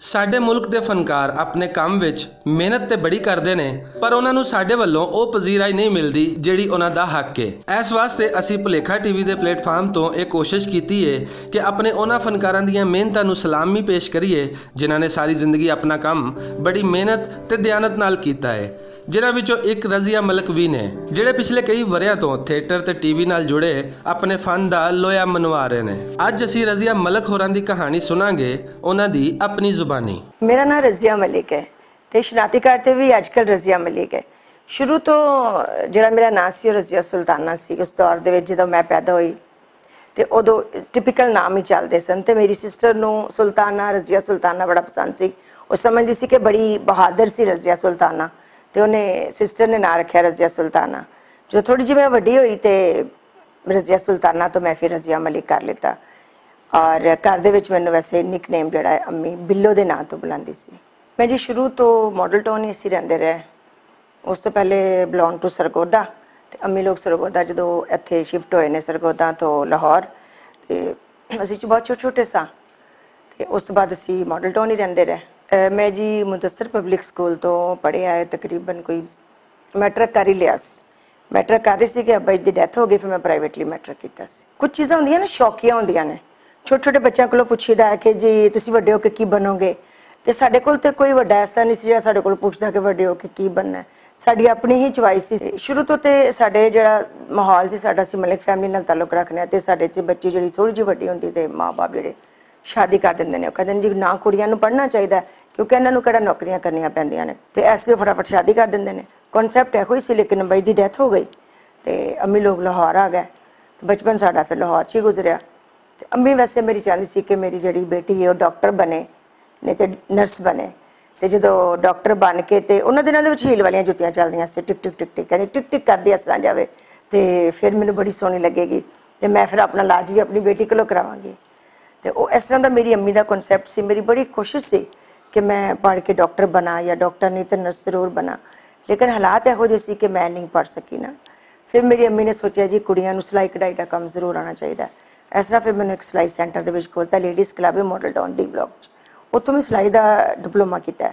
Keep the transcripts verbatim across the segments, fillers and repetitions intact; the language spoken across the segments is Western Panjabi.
ساڈے ملک دے فنکار اپنے کم وچ محنت تے بڑی کردے نے، پر انہاں نوں ساڈے ولوں او پذیرائی نہیں ملدی جیہڑی انہاں دا حق ہے۔ اس واسطے اسی پلیکھا ٹی وی دے پلیٹ فارم توں ایہہ کوشش کیتی ہے کہ اپنے انہاں فنکاراں دیاں محنتاں نوں سلام وی پیش کریے، جنہاں نے ساری زندگی اپنا کم بڑی محنت تے دیانت نال کیتا ہے، جنہاں وچوں اک رضیہ ملک وی نے، جیہڑے پچھلے کئی وریاں توں تھیٹر تے ٹی وی نال جڑے اپنے فن دا لویا منوا رہے نے۔ اج اسی رضیہ ملک ہوراں دی کہانی سناں گے، انہاں دی اپنی زبانی۔ میرا ناں رضیہ ملک ہے، تے شناختی کارڈ تے وی اج کل رضیہ ملک ہے۔ شروع توں جیہڑا میرا ناں سی او رضیہ سلطانہ سی۔ اس دور دے وچ جدوں میں پیدا ہوئی، تے ادوں ٹپیکل ناں وی چلدے سن، تے میری سسٹر نوں سلطانہ، رضیہ سلطانہ بڑا پسند سی۔ او سمجھدی سی کہ بڑی بہادر سی رضیہ سلطانہ، تے انہیں سسٹر نے ناں رکھیا رضیہ سلطانہ۔ جو تھوڑی جی میں وڈی ہوئی تے رضیہ سلطانہ توں میں فیر رضیہ ملک کر لیتا۔ اور گھر دے وچ مینوں ویسے نک نیم جیہڑا ہے امی بلو دے ناں توں بلاندی سی۔ میں جی شروع توں ماڈل ٹاؤن ہی اسی رہندے رہے۔ اس توں پہلے بلونگ ٹو سرگودا، تے امی لوگ سرگودا جدوں اتھے شفٹ ہوئے نے سرگودا توں لاہور، تے اسی چ بہت چھوٹے چھوٹے ساں۔ تے اس توں بعد اسی ماڈل ٹاؤن ہی رہندے رہے۔ میں جی مدثر پبلک سکول توں پڑھے آئے، تقریبا کوئی میٹرک کر ہی لیا سی۔ میٹرک کر رہی سی کہ ابا جی دی ڈیتھ ہو گئی، فیر میں پرائیویٹلی میٹرک کیتا سی۔ کچھ چیزاں ہوندیاں نا، شوقیہ ہوندیاں نے۔ چھوٹے چھوٹے بچیاں کولوں پچھیدا ہے کہ جی تسی وڈے ہو کے کی بنو گے؟ تے ساڈے کول تے کوئی وڈا ایسا نہیں سی جیہڑا ساڈے کول پچھدا کہ وڈے ہو کے کی بننا ہے۔ ساڈی اپنی ہی چوائس سی۔ شروع توں تے ساڈے جیہڑا ماحول سی، ساڈا سی ملک فیملی نال تعلق رکھنے تے ساڈے چ بچی جیہڑی تھوڑی جی وڈی ہوندی تے ماں باپ جیہڑے شادی کر دیندے نے۔ او کہندے نے جی نہ کڑیاں نوں پڑھنا چاہیدا ہے، کیونکہ انہاں نوں کہڑا نوکریاں کرنیاں پیندیاں نے، تے ایس لیے فٹافٹ شادی کر دیندے نے۔ کانسیپٹ ایہو ہی سی، لیکن ابا جی دی ڈیتھ ہو گئی، تے امی لوگ لاہور آ گئے۔ تے بچپن ساڈا فیر لاہور چ ہی گزریا۔ تے امی ویسے میری چاہندی سی کہ میری جیہڑی بیٹی ہے او ڈاکٹر بنے، نہیں تے نرس بنے۔ تے جدوں ڈاکٹر بن کے، تے انہاں دناں دے وچ ہیل والیاں جتیاں چلدیاں سی، ٹک ٹک ٹک ٹک کہندی ٹک ٹک کردی اس طرح جاوے، تے فیر مینوں بڑی سونی لگے گی، تے میں فیر اپنا علاج وی اپنی بیٹی کولوں کراواں گی۔ تے او اس طرح دا میری امی دا کانسیپٹ سی۔ میری بڑی کوشش سی کہ میں پڑھ کے ڈاکٹر بناں یا ڈاکٹر نہیں تے نرس ضرور بناں، لیکن حالات ایہو جے سی کہ میں نہیں پڑھ سکی نا۔ فیر میری امی نے سوچیا جی کڑیاں نوں سلائی کڑھائی دا کم ضرور آنا چاہیدا ہے۔ اس طرح فیر مینوں اک سلائی سینٹر دے وچ کھولتا، لیڈیز کلب ہے ماڈل ٹاؤن ڈی بلاک چ۔ اتھوں میں سلائی دا ڈپلوما کیتا ہے۔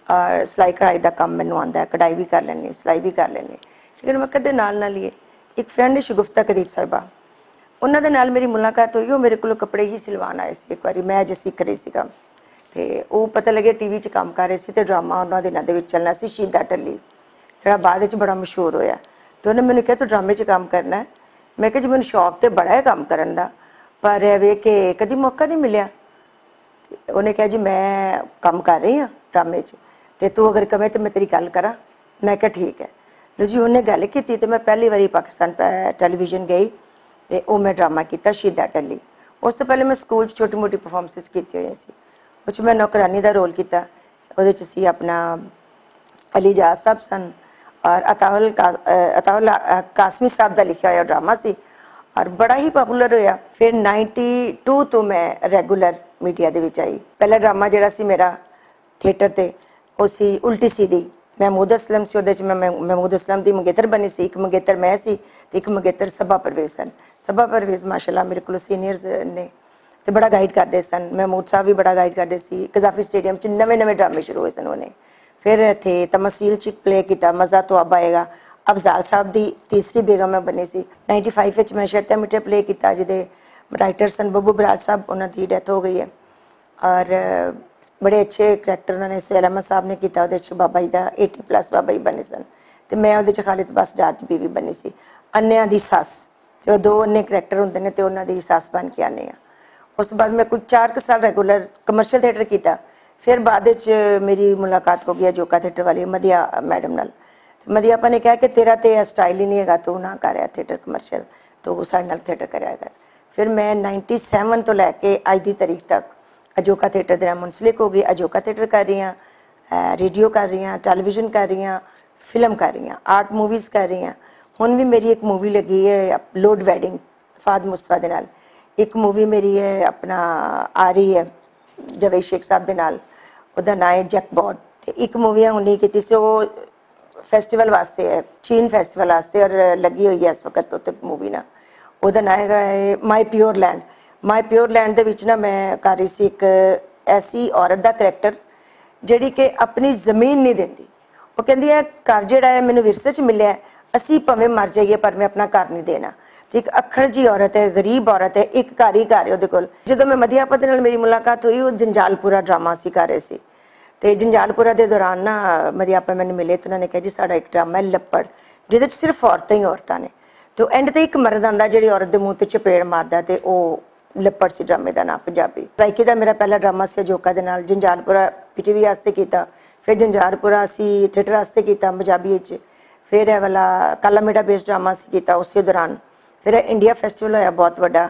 اور سلائی کڑھائی دا کم مینوں آندا ہے، کڑھائی وی کر لینی، سلائی وی کر لینی۔ لیکن میں کدے نال نال ہی اک فرینڈ شگفتہ قدیر صاحبہ، انہاں دے نال میری ملاقات ہوئی۔ او میرے کولوں کپڑے ہی سلوان آئے سی اک واری، میں اجے سکھ رہی سی کم۔ تے او پتہ لگے ٹی وی چ کم کر رہے سی تے ڈرامہ انہاں دناں دے وچ چلنا سی شیدا ٹلی، جڑا بعد وچ بڑا مشہور ہویا۔ تے انہاں مینوں کہیا تو ڈرامے چ کم کرنا ہے۔ میں کہیا جی مینوں شوق تے بڑا ہے کم کرن دا، پر ایویں کہ کدی موقع نہیں ملیا۔ تے انہاں کہیا جی میں کم کر رہی ہاں ڈرامے چ، تے تو اگر کہے تے میں تیری گل کراں۔ میں کہیا ٹھیک ہے۔ لو جی انہاں گل کیتی تے میں پہلی واری پاکستان ٹیلی ویژن گئی، تے او میں ڈرامہ کیتا شیدا ٹلی۔ اس توں پہلے میں سکول چ چھوٹی موٹی پرفارمنسز کیتی ہوئی سی۔ اس چ میں نوکرانی دا رول کیتا۔ اودے چ سی اپنا علی جاز صاحب سن، اور عطا اللہ قاسمی صاحب دا لکھیا ہویا ڈرامہ سی، اور بڑا ہی پاپولر ہویا۔ فیر نائنٹی ٹو توں میں ریگولر میڈیا دے وچ آئی۔ پہلا ڈرامہ جیہڑا سی میرا تھیٹر تے، او سی الٹی سیدھی۔ محمود اسلم سی اودے چ، میں محمود اسلم دی منگیتر بنی سی، اک منگیتر میں سی، تے اک منگیتر صبا پرویز سن۔ صبا پرویز ماشاءاللہ میرے کولوں سینئرز نے، تے بڑا گائیڈ کردے سن۔ محمود صاحب وی بڑا گائیڈ کردے سی۔ قذافی سٹیڈیم چ نویں نویں ڈرامے شروع ہوئے سن انہاں نے۔ فیر اتھے تمثیل چ پلے کیتا، مزہ تو اب آئے گا۔ افضال صاحب دی تیسری بیگم میں بنی سی۔ نائنٹی فائیو وچ میں شرطہ میٹھے پلے کیتا، جدے رائٹر سن ببو براڑ صاحب، انہاں دی ڈیتھ ہو گئی ہے۔ اور بڑے اچھے کریکٹر انہاں نے سہیل احمد صاحب نے کیتا، اودے چ بابا جی دا ایٹی پلس بابا جی بنے سن، تے میں اودے چ خالد بس ڈار دی بیوی بنی سی، انیاں دی سس۔ تے او دو انے کریکٹر ہوندے نے تے انہاں دی سس بن کے آنے آ۔ اس بعد میں کوئی چار ک سال ریگولر کمرشل تھیٹر کیتا۔ فیر بعد وچ میری ملاقات ہو گئی اجوکا تھیٹر والی مدیا میڈم نال۔ تے مدیا آپا نے کہا کہ تیرا تے اے سٹائل ہی نہیں ہے، تو نہ کر رہا تھیٹر کمرشل، تو ساڈے نال تھیٹر کریا کر۔ فیر میں نائنٹی سیون توں لے کے اج دی تاریخ تک اجوکا تھیٹر دے نال منسلک ہو گئی۔ اجوکا تھیٹر کر رہی ہاں، ریڈیو کر رہی ہاں، ٹیلی ویژن کر رہی ہاں، فلم کر رہی ہاں، آرٹ موویز کر رہی ہاں۔ ہن وی میری اک مووی لگی ہے لوڈ ویڈنگ، فہد مصطفی دے نال۔ اک مووی میری ہے اپنا آ رہی ہے جاوید شیخ صاحب دے نال، اوہدا ناں ہے جیک باٹ۔ تے اک مووی ہن نہیں کیتی سی، او فیسٹیول واسطے ہے، چین فیسٹیول واسطے، اور لگی ہوئی ہے اس وقت اتھے مووی نا۔ اوہدا ناں ہے مائی پیور لینڈ۔ مائی پیور لینڈ دے وچ نا میں کر رہی سی اک ایسی عورت دا کریکٹر جیہڑی کہ اپنی زمین نئیں دیندی۔ او کہندی اے، گھر جیہڑا اے مینوں ورثے چ ملیا اے، اسی پاویں مر جائیے پر میں اپنا گھر نئیں دینا۔ تے اک اکھڑ جی عورت اے، غریب عورت اے، اک گھر ہی گھر اے اوہدے کول۔ جدوں میں مدھیاپا دے نال میری ملاقات ہوئی او جنجالپورا ڈراما سی کر رہے سی۔ تے جنجالپورا دے دوران نا مدھیاپا مینوں ملے تے انہاں نے کہا جی ساڈا اک ڈراما اے لپڑ، جیہدے چ صرف عورتاں ہی عورتاں نے۔ تے اینڈ تے اک مرد آندا جیہڑی عورت دے منہ تے چپیڑ ماردا تے او لپڑ سی ڈرامے دا ناں پنجابی۔ سرائیکی دا میرا پہلا ڈراما سی اجوکا دے نال جنجالپورا پی ٹی وی واسطے کیتا، فیر جنجالپورا سی تھیٹر واسطے کیتا پنجابی وچ، فیر اے والا کالا میڈا بیس ڈراما سی کیتا اسی دوران، فیر انڈیا فیسٹیول ہویا بہت وڈا،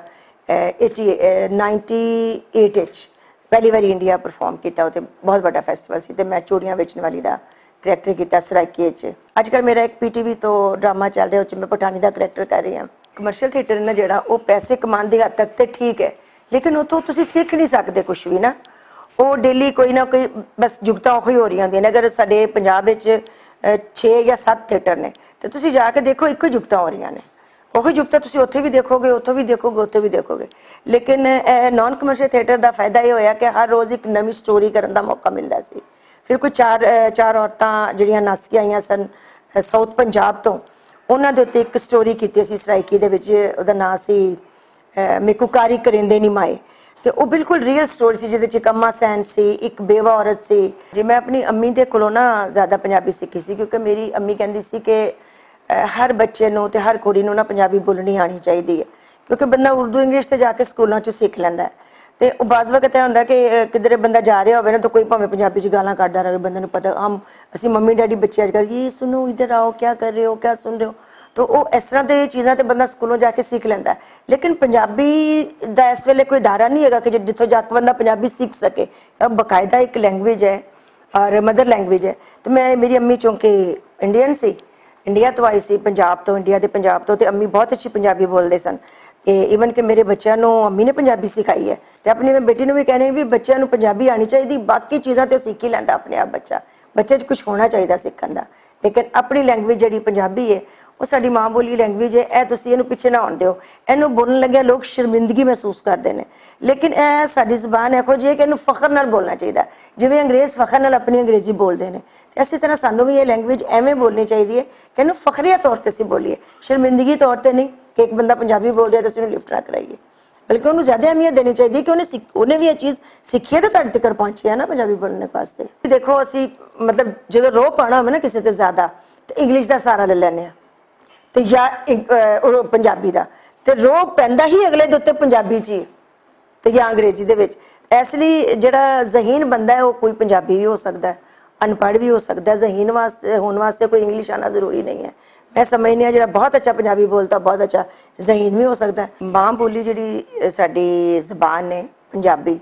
ایٹی نائنٹی ایٹ وچ پہلی واری انڈیا پرفارم کیتا تے بہت وڈا فیسٹیول سی تے میں چوڑیاں ویچن والی دا کریکٹر کیتا سرائیکی وچ۔ اج کل میرا اک پی ٹی وی تو ڈراما چل رہا اچ میں پٹھانی دا کریکٹر کر رہی ہاں۔ کمرشل تھیٹر نا جیہڑا او پیسے کمان دی حد تک تے ٹھیک اے، لیکن اتھوں تسی سکھ نئیں سکدے کچھ وی نا۔ او ڈیلی کوئی نہ کوئی بس جگتاں اوہی ہو رہیاں ہوندیاں نے۔ اگر ساڈے پنجاب وچ چھ یا ست تھیٹر نے تے تسی جا کے دیکھو اکو ہی جگتاں ہو رہیاں نے۔ اوہی جگتاں تسی اتھے وی دیکھو گے، اتھے وی دیکھو گے، اتھے وی دیکھو گے۔ لیکن نان کمرشل تھیٹر دا فائدہ ایہہ ہویا کہ ہر روز اک نوی سٹوری کرن دا موقع ملدا سی۔ فیر کوئی چار چار عورتاں جیہڑیاں نس کے آئیاں سن ساؤتھ پنجاب توں، انہاں دے اتے اک سٹوری کیتی سی سرائیکی دے وچ۔ اوہدا ناں سی میکو کاری کریندے نی مائے۔ تے او بالکل ریئل سٹوری سی جیہدے چ اک اما سین سی، اک بیوہ عورت سی۔ جی میں اپنی امی دے کولوں نا زیادہ پنجابی سکھی سی کیونکہ میری امی کہندی سی کہ ہر بچے نوں تے ہر کڑی نوں نا پنجابی بولنی آنی چاہیدی اے، کیونکہ بندہ اردو انگلش تے جا کے سکولاں چوں سکھ لیندا اے۔ تے او بعض وقت اے ہوندا کہ کدھر بندہ جا رہیا ہووے نا تے کوئی پاویں پنجابی چ گالاں کڈدا رہوے بندے نوں پتہ ہم اسی ممی ڈیڈی بچے اج کل یہ سنو ادھر آؤ کیا کر رہے ہو کیا سن رہے ہو؟ تو او اس طرح تے چیزاں تے بندہ سکولوں جا کے سکھ لیندا اے۔ لیکن پنجابی دا اس ویلے کوئی ادارہ نئیں ہیگا کہ جتھوں جا کے بندہ پنجابی سکھ سکے۔ باقاعدہ اک لینگویج اے، اور مدر لینگویج اے۔ تے میں میری امی چونکہ انڈین سی، انڈیا توں آئی سی پنجاب توں انڈیا دے پنجاب توں تے امی بہت اچھی پنجابی بولدے سن۔ تے ایون کہ میرے بچیاں نوں امی نے پنجابی سکھائی اے۔ تے اپنی میں بیٹی نوں وی کہنی وی بچیاں نوں پنجابی آنی چاہیدی باقی چیزاں تے او سکھ ہی لیندا اپنے آپ بچہ۔ بچے چ کچھ ہونا چاہیدا سکھن دا۔ لیکن اپنی لینگویج جیہڑی پنجابی اے او ساڈی ماں بولی لینگویج اے اے تسی اینوں پچھے نہ ہون دیو۔ اینوں بولن لگیا لوگ شرمندگی محسوس کردے نے۔ لیکن اے ساڈی زبان ایہو جی اے کہ اینوں فخر نال بولنا چاہیدا۔ جیویں انگریز فخر نال اپنی انگریزی بولدے نے، تے اسی طرح سانوں وی ایہہ لینگویج ایویں بولنی چاہیدی اے کہ اینوں فخریہ طور تے اسی بولیے، شرمندگی طور تے نئیں۔ کہ اک بندہ پنجابی بول رہیا تے اسی نوں لفٹ نہ کرائیے، بلکہ انہوں زیادہ اہمیت دینی چاہیدی اے کہ انہیں وی ایہہ چیز سکھیے تے تہاڈے تک پہنچی اے نا پنجابی بولنے واسطے۔ دیکھو اسی مطلب جدوں روح پانا ہووے نا کسے تے زیادہ، تے انگلش دا سہارا لے لینے آں، تے یا پنجابی دا، تے روح پیندا ہی اگلے دے اتے پنجابی چ ہی۔ تے یا انگریزی دے وچ۔ ایس لئی جیہڑا ذہین بندہ اے او کوئی پنجابی وی ہو سکدا اے، انپڑھ وی ہو سکدا اے ذہین واسطے ہون واسطے کوئی انگلش آنا ضروری نئیں اے۔ میں سمجھنی آں جیہڑا بہت اچھا پنجابی بولدا بہت اچھا ذہین وی ہو سکدا اے۔ ماں بولی جیہڑی ساڈی زبان اے پنجابی،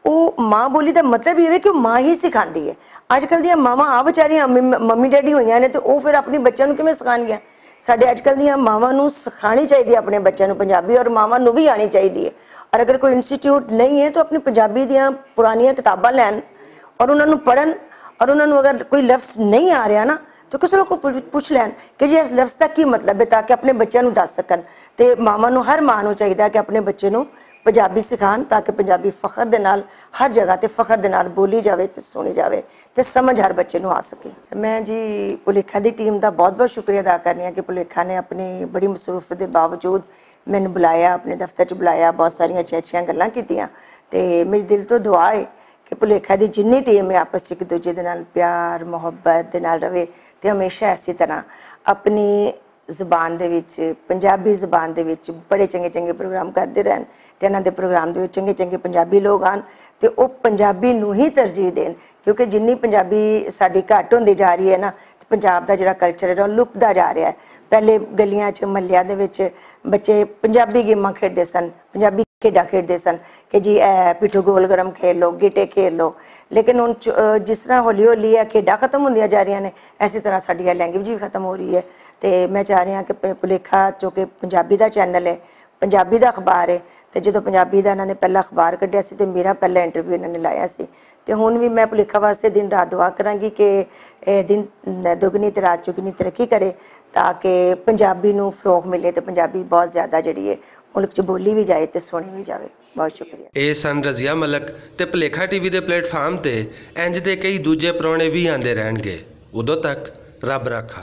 او ماں بولی دا مطلب ایہہ اے کہ او ماں ہی سکھاندی اے۔ اج کل دیاں ماواں آ وچاریاں ممی ڈیڈی ہوئیاں نے تے او فیر اپنی بچیاں نوں کیویں سکھان گیاں؟ ساڈے اج کل دیاں ماواں نوں سکھانی چاہیدی اے اپنے بچیاں نوں پنجابی اور ماواں نوں وی آنی چاہیدی اے۔ اور اگر کوئی انسٹیٹیوٹ نئیں اے تو اپنی پنجابی دیاں پرانیاں کتاباں لین اور انہاں نوں پڑھن، اور انہاں نوں اگر کوئی لفظ نئیں آ رہیا نا تو کسے لوگ کوں پچھ لین کہ جی اس لفظ دا کی مطلب اے تاکہ اپنے بچیاں نوں دس سکن۔ تے ماواں نوں ہر ماں نوں چاہیدا کہ اپنے بچے نوں پنجابی سکھان تاکہ پنجابی فخر دے نال ہر جگہ تے فخر دے نال بولی جاوے تے سنی جاوے تے سمجھ ہر بچے نوں آ سکے۔ میں جی پولیکھا دی ٹیم دا بہت بہت شکریہ ادا کرنی آں کہ پولیکھا نے اپنی بڑی مصروف دے باوجود مینوں بلایا اپنے دفتر چ بلایا بہت ساریاں اچھیاں اچھیاں گلاں کیتیاں۔ تے میری دل توں دعا اے کہ پولیکھا دی جنی ٹیم اے آپس چ اک دوجے دے نال پیار محبت دے نال رہے تے ہمیشہ ایسی طرح اپنی زبان دے وچ پنجابی زبان دے وچ بڑے چنگے چنگے پروگرام کردے رہن تے انہاں دے پروگرام دے وچ چنگے چنگے پنجابی لوگ آن تے او پنجابی نوں ہی ترجیح دین۔ کیونکہ جنی پنجابی ساڈی گھٹ ہوندی جا رہی اے نا تے پنجاب دا جیہڑا کلچر اے او لکدا جا رہیا اے۔ پہلے گلیاں چ محلیاں دے وچ بچے پنجابی گیماں کھیڈدے سن، پنجابی کھیڈاں کھیڈدے سن کہ جی اے پٹھو گول گرم کھیڈ لو گیٹے کھیڈ لو۔ لیکن ہن جس طرح ہولی ہولی اے کھیڈاں ختم ہوندیاں جا رہیاں نے، ایسی طرح ساڈی اے لینگویج وی ختم ہو رہی اے۔ تے میں چاہ رہی آں کہ پولیکھا چونکہ پنجابی دا چینل اے، پنجابی دا اخبار اے، تے جدوں پنجابی دا انہاں نے پہلا اخبار کڈیا سی تے میرا پہلا انٹرویو انہاں نے لایا سی۔ تے ہن وی میں پولیکھا واسطے دن رات دعا کراں گی کہ اے دن دگنی تے رات چگنی ترقی کرے، تاکہ پنجابی نوں فروغ ملے تے پنجابی بہت زیادہ جیہڑی اے ملک چ بولی وی جائے تے سنی وی جاوے۔ بہت شکریہ۔ اے سن رضیہ ملک تے پلیکھا ٹی وی دے پلیٹ فارم تے انج دے کئی دوجے پرونے وی آندے رہن گے۔ ادو تک رب رکھا۔